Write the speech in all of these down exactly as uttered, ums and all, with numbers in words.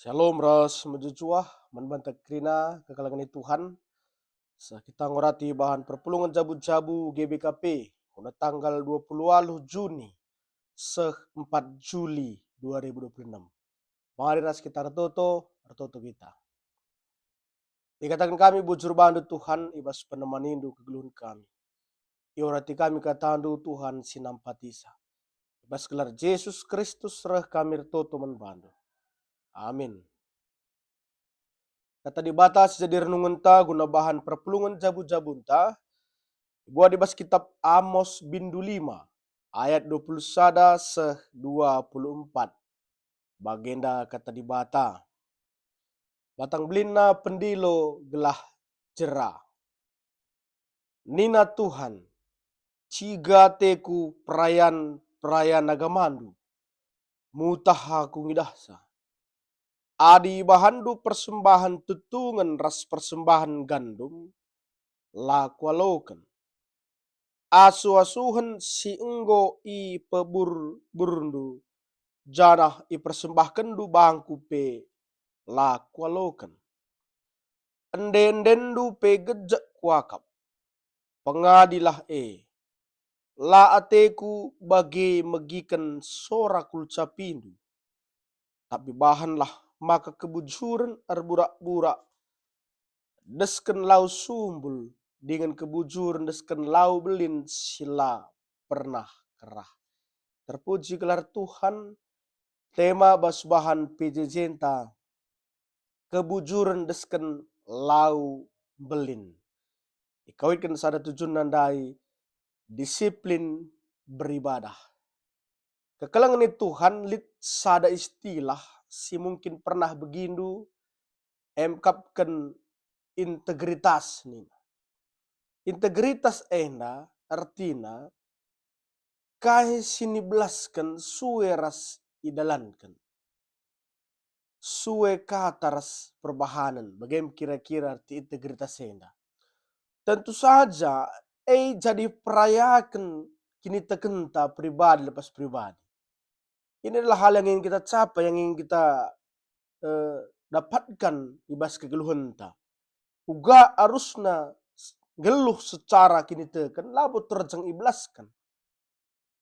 Shalom ras mejuah-juah man banta kerina kekelengen Tuhan. Seh kita ngurati bahan perpulungen jabu-jabu G B K P guna tanggal dua puluh waluh Juni seh empat Juli dua ribu dua puluh enam. Mari ras kita ertoto, ertoto kita. Ikataken kami bujur bandu Tuhan i bas penemanindu kegeluhen kami. Iorati kami katandu Tuhan si nampatisa. I bas gelar Jesus Kristus reh kami ertoto man bandu. Amin. Kata Dibata si jadi renungenta guna bahan perpulungen jabu-jabunta, ibuat i bas kitab Amos bindu lima, ayat dua puluh sada seh dua puluh empat. Bagenda kata Dibata. Batang belinna pendilo gelah jera. Nina Tuhan, "Ciga ateku perayan-perayan agamandu, mutah aku ngidahsa. Adi ibahanndu persembahen tutungen ras persembahen gandum, la kualoken. Asuh-asuhen si enggo ipebur-burndu, janah ipersembahkenndu bangku pe la kualoken. Ende-endenndu pe gejek kuakap. Pengadilah e. La ateku bage megiken sora kulcapindu. Tapi bahanlah maka kebujuren erburak-burak desken lau sumbul, dingen kebujuren desken lau belin si la pernah kerah." Terpuji gelar Tuhan, tema bas bahan P J J-nta, kebujuren desken lau belin. Ikawitken sada tujunna ndai, disiplin beribadah. Kekelengen Tuhan, lit sada istilah si mungkin pernah begindu emkapken integritas nina. Integritas enda ertina kai si nibelasken sue ras idalanken. Sue kata ras perbahanen, bage me kira-kira arti integritas enda. Tentu saja, e jadi perayaken kinitekenta pribadi lepas pribadi. Ini adalah hal yang ingin kita capai, yang ingin kita, eh, dapatkan i bas kegeluhenta. Uga arusna s-, nggeluh secara kiniteken, labo terjeng ibelasken,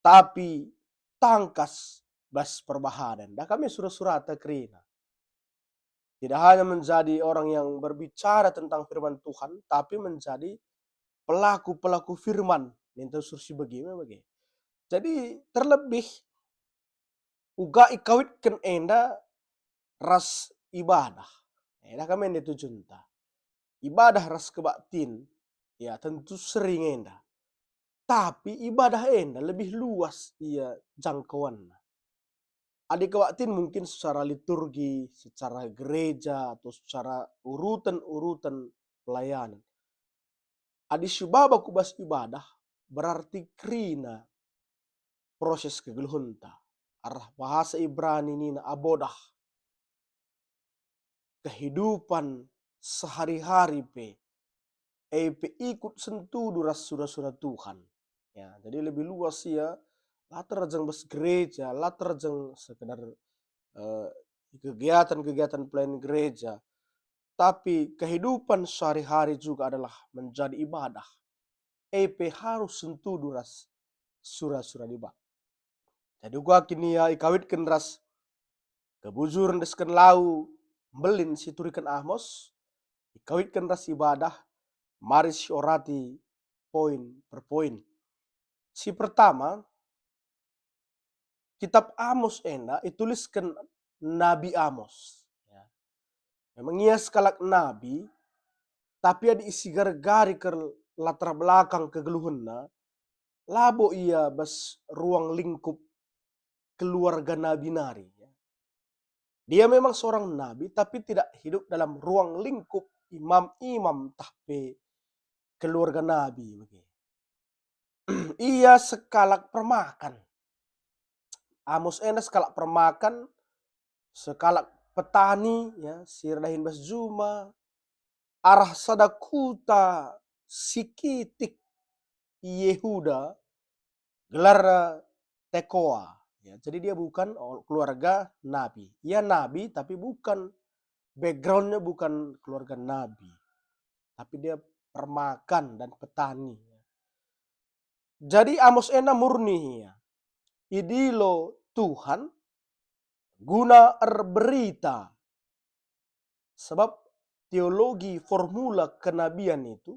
tapi tangkas bas perbahanen. Dah kami sura-surata kerina. Tidak hanya menjadi orang yang berbicara tentang firman Tuhan, tapi menjadi pelaku-pelaku firman. Ninta ukur si bage me bage. Jadi, terlebih uga ikawitken enda ras ibadah. Enda kami enda tujunta. Ibadah ras kebaktin, ya, tentu sering enda. Tapi ibadah enda lebih luas ia jangkauanna. Adi kebaktin mungkin secara liturgi, secara gereja, atau secara urutan-urutan pelayanan. Adi sibaba ku bas ibadah, berarti kerina proses kegeluhenta. Arah bahasa Ibrani nina abodah. Kehidupan sehari-hari pe, e pe ikut sentudu ras sura-sura Tuhan. Ya, jadi lebih luas ia, la terjeng bas gereja, la terjeng sekedar, eh, kegiatan-kegiatan pelayanan gereja, tapi kehidupan sehari-hari juga adalah menjadi ibadah. E pe harus sentudu ras sura-sura Dibata. Jadi uga kin ia ikawitken ras kebujuren desken lau mbelin si ituriken Amos, ikawitken ras ibadah, mari siorati poin per poin. Si pertama, kitab Amos enda itulisken Nabi Amos. Ya. Memang ia sekalak nabi, tapi adi isigar-gari ker latar belakang kegeluhenna, labo ia bas ruang lingkup keluarga nabi nari, ya. Dia memang seorang nabi, tapi tidak hidup dalam ruang lingkup imam-imam tah pe keluarga nabi bage. Ia sekalak permakan. Amos enda sekalak permakan, sekalak petani, ya, si erdahin bas juma, arah sada kuta si kitik i Yehuda, gelarna Tekoa. Ya, jadi dia bukan keluarga nabi. Ia nabi, tapi bukan, backgroundnya bukan keluarga nabi. Tapi dia permakan dan petani. Jadi Amos enda murni ia. Idilo Tuhan guna erberita. Sebab teologi formula kenabian itu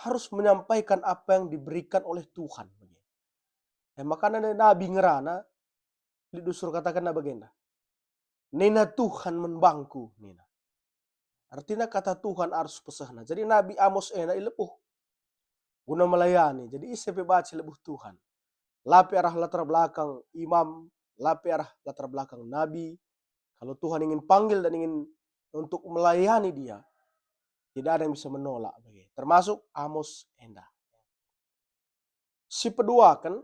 harus menyampaikan apa yang diberikan oleh Tuhan. E, makana nabi ngerana, lit usur katakenna bagenda. Nina Tuhan man bangku, nina. Artina kata Tuhan arus pesehna. Jadi Nabi Amos enda ilebuh guna melayani. Jadi ise pe banci ilebuh Tuhan. La pe arah latar belakang imam, la pe arah latar belakang nabi. Kalau Tuhan ingin panggil dan ingin untuk melayani dia, tidak ada yang bisa menolak bage. Termasuk Amos enda. Sipeduaken,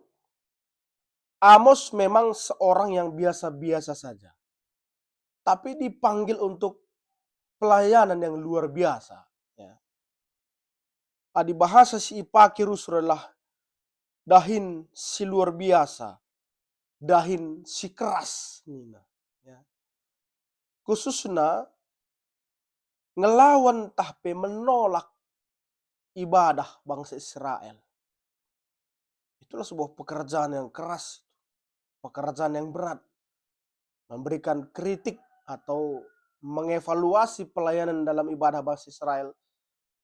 Amos memang seorang yang biasa-biasa saja, tapi dipanggil untuk pelayanan yang luar biasa, ya. Adi bahasa si ipake rusur adalah dahin si luar biasa, dahin si keras, nina, ya. Khususna ngelawan tah pe menolak ibadah bangsa Israel. Itulah sebuah pekerjaan yang keras, pekerjaan yang berat. Memberikan kritik atau mengevaluasi pelayanan dalam ibadah bangsa Israel,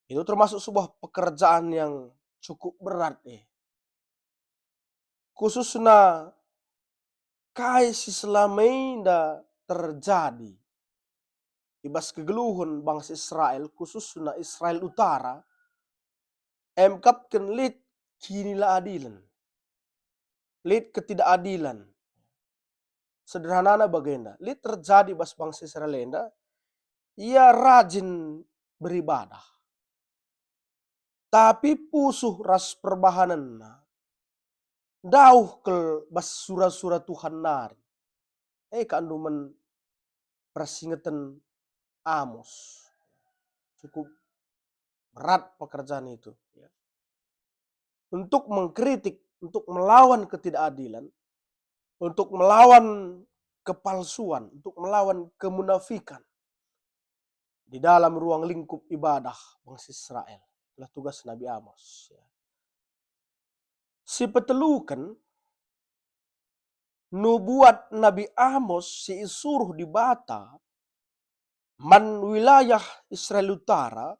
itu termasuk sebuah pekerjaan yang cukup berat, eh. Khususna kai si selama enda terjadi i bas kegeluhen bangsa Israel, khususna Israel Utara, emkapken lit kinilaadilen, lit ketidakadilen. Sederhanana bagenda, lit terjadi bas bangsa Israel enda, ia rajin beribadah. Tapi pusuh ras perbahanenna ndauh kal bas sura-sura Tuhan nari. E, kak ndumen persingeten Amos. Cukup berat pekerjaan itu, ya. Untuk mengkritik, untuk melawan ketidakadilan, untuk melawan kepalsuan, untuk melawan kemunafikan di dalam ruang lingkup ibadah bangsa Israel. Itulah tugas Nabi Amos, ya. Sipeteluken, nubuat Nabi Amos si isuruh Dibata man wilayah Israel Utara,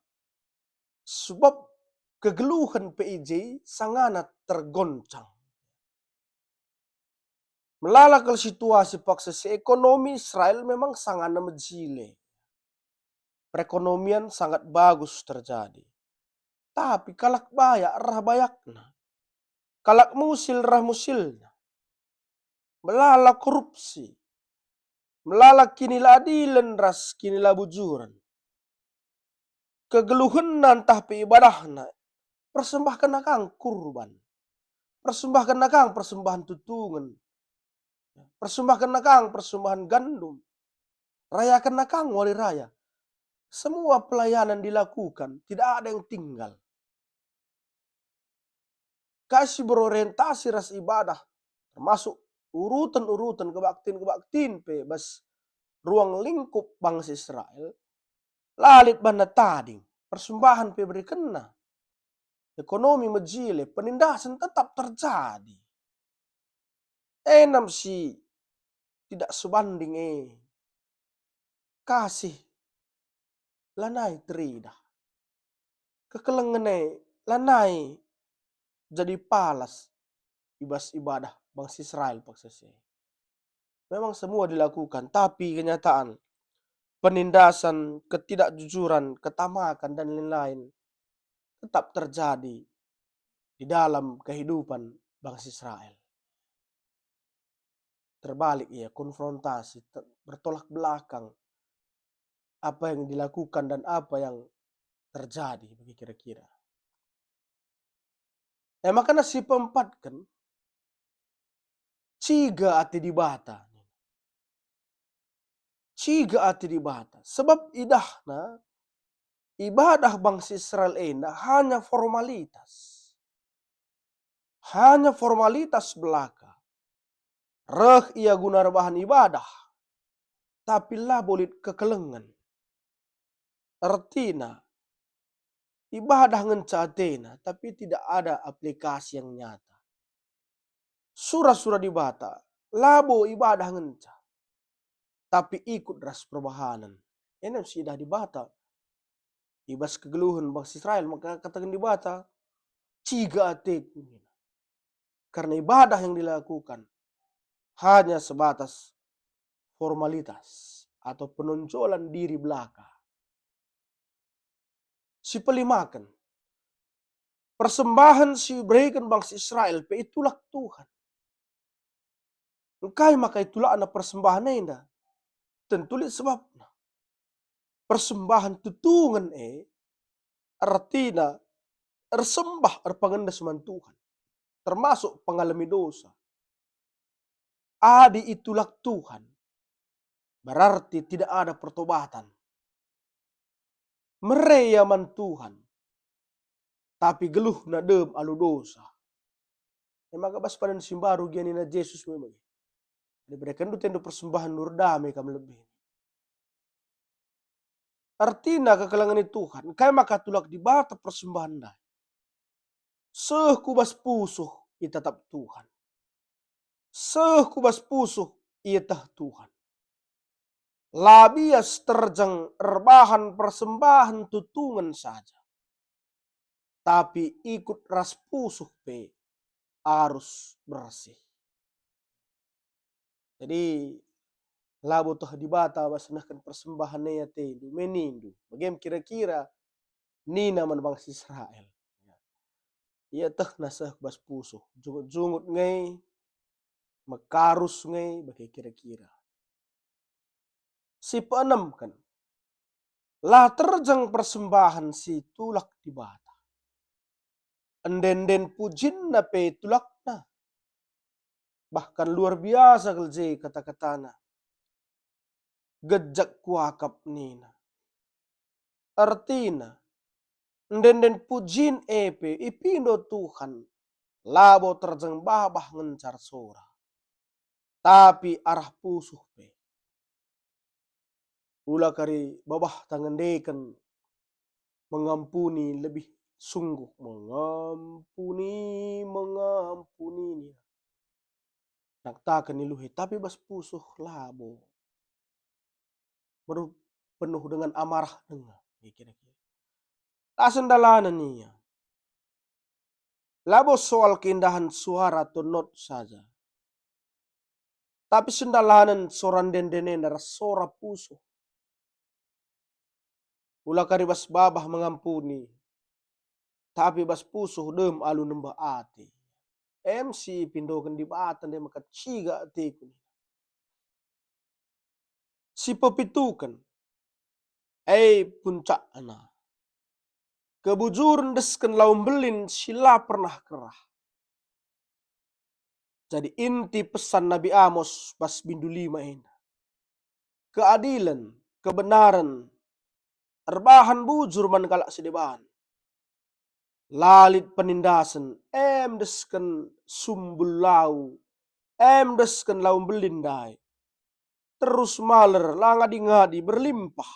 sebab kegeluhen pe i je sangana tergoncang. Melala kal situasi paksa si ekonomi Israel memang sangana mejile. Perekonomian sangat bagus terjadi. Tapi kalak bayak reh bayakna. Kalak musil reh musilna. Melala korupsi. Melala kinilaadilen ras kinilabujuren. Kegeluhenna ntah pe ibadahna, persembahkenna kang kurban. Persembahkenna kang persembahan tutungen. Persembahkenna kang persembahan gandum. Rayakenna kang wari raya. Semua pelayanan dilakukan, tidak ada yang tinggal. Kai si berorientasi ras ibadah, termasuk uruten-uruten kebaktin-kebaktin pe bas ruang lingkup bangsa Israel, la lit banna tading, persembahen pe berikenna. Ekonomi mejile, penindasen tetap terjadi. Enam si tidak sebanding e. Kasih lanai teridah. Kekelengen e lanai jadi palas i bas ibadah bangsa Israel paksa si. Memang semua dilakukan, tapi kenyataan penindasan, ketidakjujuran, ketamakan, dan lain-lain tetap terjadi di dalam kehidupan bangsa Israel. Terbalik ia, konfrontasi, te-, bertolak belakang apa yang dilakukan dan apa yang terjadi, bagi kira-kira. E, makana si peempatken, ciga ate Dibata. Ciga ate Dibata. Sebab idahna, ibadah bangsa Israel enda hanya formalitas. Hanya formalitas belaka. Reh ia guna erbahan ibadah, tapi labo lit kekelengen. Ertina, ibadah ngenca atena, tapi tidak ada aplikasi yang nyata. Sura-sura Dibata, labo ibadah ngenca, tapi ikut ras perbahanen. Enda me siidah Dibata. I bas kegeluhen bangsa Israel, maka kataken Dibata, "Ciga ateku," nina. Karena ibadah yang dilakukan hanya sebatas formalitas atau penonjolan diri belaka. Sipelimaken, persembahen si ibereken bangsa Israel pe itulak Tuhan. Engkai maka itulakna persembahen enda? Tentu lit sebabna. Persembahen tutungen e ertina ersembah erpangendes man Tuhan, termasuk pengalemi dosa. Adi itulak Tuhan, berarti tidak ada pertobatan. Mere ia man Tuhan, tapi geluhna dem alu dosa. E maka bas padan si mbaru gia nina Jesus me bage, "Adi berekenndu atendu persembahen, erdame kam lebe." Ertina kekelengen Tuhan, engkai maka tulak Dibata persembahen ndai? Seh ku bas pusuh itatap Tuhan. Seh ku bas pusuh ieteh Tuhan. La bias terjeng erbahan persembahen tutungen saja, tapi ikut ras pusuh pe arus bersih. Jadi, labo teh Dibata bas nehken persembahen e atendu, me nindu. Bage me kira-kira nina man bangsa Israel. Ietehna seh bas pusuh, jungut-jungut nge, mekarus nge, bage kira-kira. Sipeenemken, la terjeng persembahen si tulak Dibata. Ende-enden pujinna pe tulakna. Bahkan luar biasa kal je kata-katana. Gejek kuakap nina. Ertina, ende-enden pujin e pe ipindo Tuhan, labo terjeng babah ngenca ersora, tapi arah pusuh pe. Ula kari babahta ngendeken mengampuni lebih sungguh, mengampuni, mengampuni, nina. Naktaken iluhe, tapi bas pusuh labo. Meruh penuh dengan amarah denga, kira-kira. La sendalanen ia. Labo soal keindahan suara atau not saja, tapi sendalanen sora ende-enden enda ras sora pusuh. Ula kari bas babah mengampuni, tapi bas pusuh dem alu nembeh ate. Em si ipindoken Dibata ndai maka ciga ateku. Sipepituken, e puncakna, kebujuren desken lau mbelin si la pernah kerah. Jadi inti pesan Nabi Amos bas bindu lima enda. Keadilen, kebenaren, erbahan bujur man kalak si deban. La lit penindasen, em desken sumbul lau, em desken lau mbelin ndai. Terus maler, la ngadi-ngadi, berlimpah.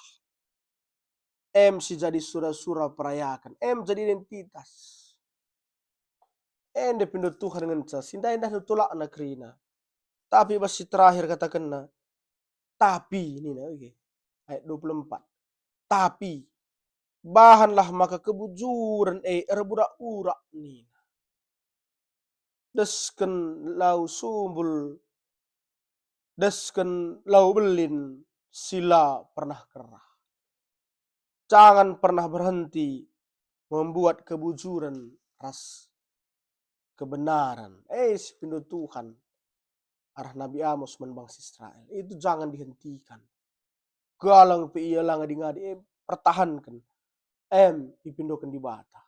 Em si jadi sura-sura perayaken, em jadi identitas. Enda pindo Tuhan ngenca, si ndai-ndai nutulakna kerina. Tapi bas si terakhir katakenna, "Tapi," nina, oke. Ayat dua puluh empat. "Tapi, bahanlah maka kebujuren e erburak-burak," nina. Desken lau sumbul, desken lau belin si la pernah kerah. Jangan pernah berhenti membuat kebujuren ras kebenaran. Eh, si pindo Tuhan arah Nabi Amos man bangsa Israel. Itu jangan dihentikan. Galang pe ia la ngadi-ngadi, eh, pertahanken. Em, ipindoken Dibata.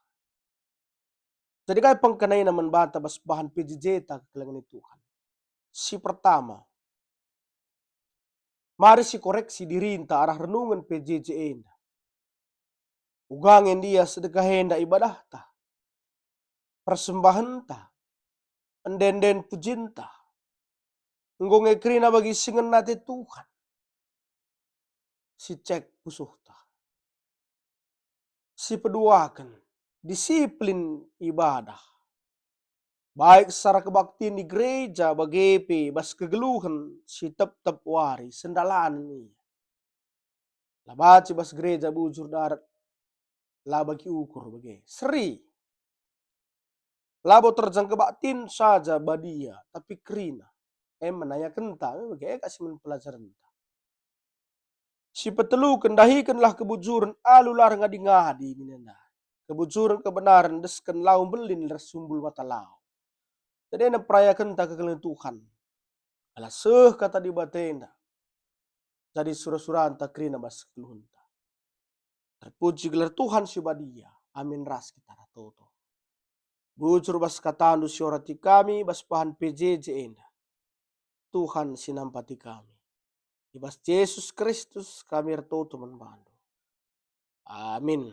Jadi kai pengkenaina man banta bas bahan P J J-ta kekelengen Tuhan? Si pertama, mari sikoreksi dirinta arah renungen P J J enda. Uga nge ndia sedekah enda ibadahta, persembahenta, ende-enden pujinta. Enggo nge kerina bagi si ngena ate Tuhan. Si cek pusuhta. Si peduaken, disiplin ibadah. Baik secara kebaktin i gereja bage pe bas kegeluhen si tep-tep wari sendalanen ia. La banci bas gereja bujur darat, la bagi ukur bage. Seri. Labo terjeng kebaktin saja badia, tapi kerina. E menayakenta, e bage ka si men pelajarenta. Si peteluken, dahikenlah kebujuren alu la erngadi-ngadi nina ndai. Kebujuren kebenaren desken lau mbelin ras sumbul mata lau. Jadi enda perayakenta kekelengen Tuhan. Ela seh kata Dibata enda. Jadi sura-suranta kerina bas kegeluhenta. Terpuji gelar Tuhan si badia. Amin ras kita ertoto. Bujur bas katandu si orati kami bas bahan P J J enda. Tuhan si nampati kami. I bas Jesus Kristus kami ertoto man bandu. Amin.